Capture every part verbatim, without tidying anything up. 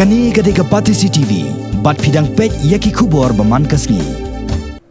Kane ka dei ka Batesi T V, bad phi dang peit ïa ki khubor ba man ka sngi.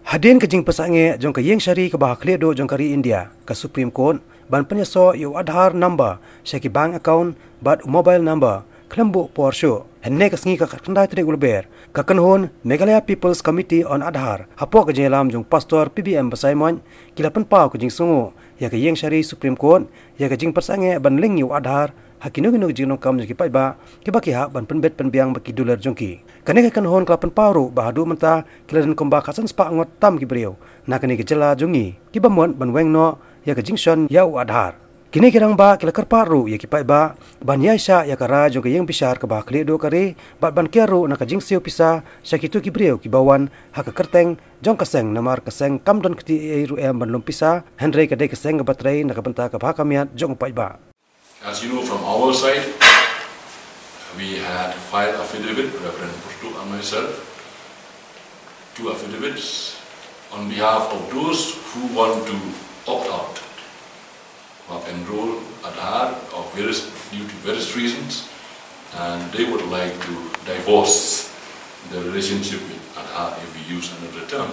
Hadien ka jingpynsangeh jong ka ïing shari kaba ha khlieh duh jong ka ri India, ka Supreme Court, ban pynïasoh ïa u Aadhaar number sha ki bank account bad u mobile number khlem buh por shuh, hynne ka sngi ka khatkhyndai tarik u Lber, ka kynhun Meghalaya People's Committee on Aadhaar, hapoh ka jingïalam jong Pastor P B M Basaiawmoit, ki la pynpaw ka jingsngewnguh ïa ka ïing shari Supreme Court ïa ka jingpynsangeh ban link ïa u Aadhaar ha kino kino ki jingdonkam jong ki paidbah kiba ki hap ban pynbit pynbiang bad ki dulir jong ki. Kane ka kynhun ka la pynpaw ruh ba haduh mynta ki la don kumba khatsan spah ngut tam ki briew na kane ka jylla jong ngi kiba mut ban weng noh ïa ka jingshon ïa u Aadhaar. Kine ki rangbah ki la kyrpad ruh ïa ki paidbah ban ïaishah ïa ka rai jong ka ïing bishar kaba ha khlieh duh ka ri bad ban kiar ruh na ka jingsiew pisa sha kito ki briew kiba wan ha ka kyrteng jong ka seng, namar ka seng kam don kti ei ruh em ban lum pisa, hynrei ka dei ka seng kaba trei na ka bynta ka bha ka miat jong u paidbah. As you know, from our side, we had filed affidavit, Reverend Purtuk and myself, two affidavits on behalf of those who want to opt out of enroll Aadhaar of various, due to various reasons, and they would like to divorce the relationship with Aadhaar if we use another term.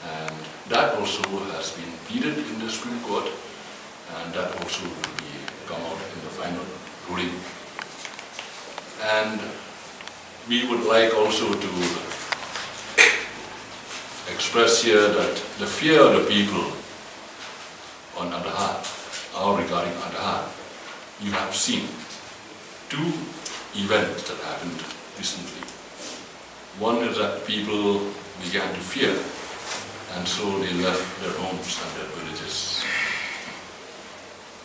And that also has been pleaded in the Supreme Court, and that also will be come out in the final ruling. And we would like also to express here that the fear of the people on Aadhaar, or regarding Aadhaar, you have seen two events that happened recently. One is that people began to fear, and so they left their homes and their villages.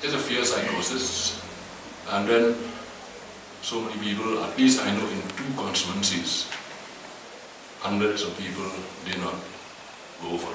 It's a fear psychosis. And then so many people, at least I know in two constituencies, hundreds of people did not go for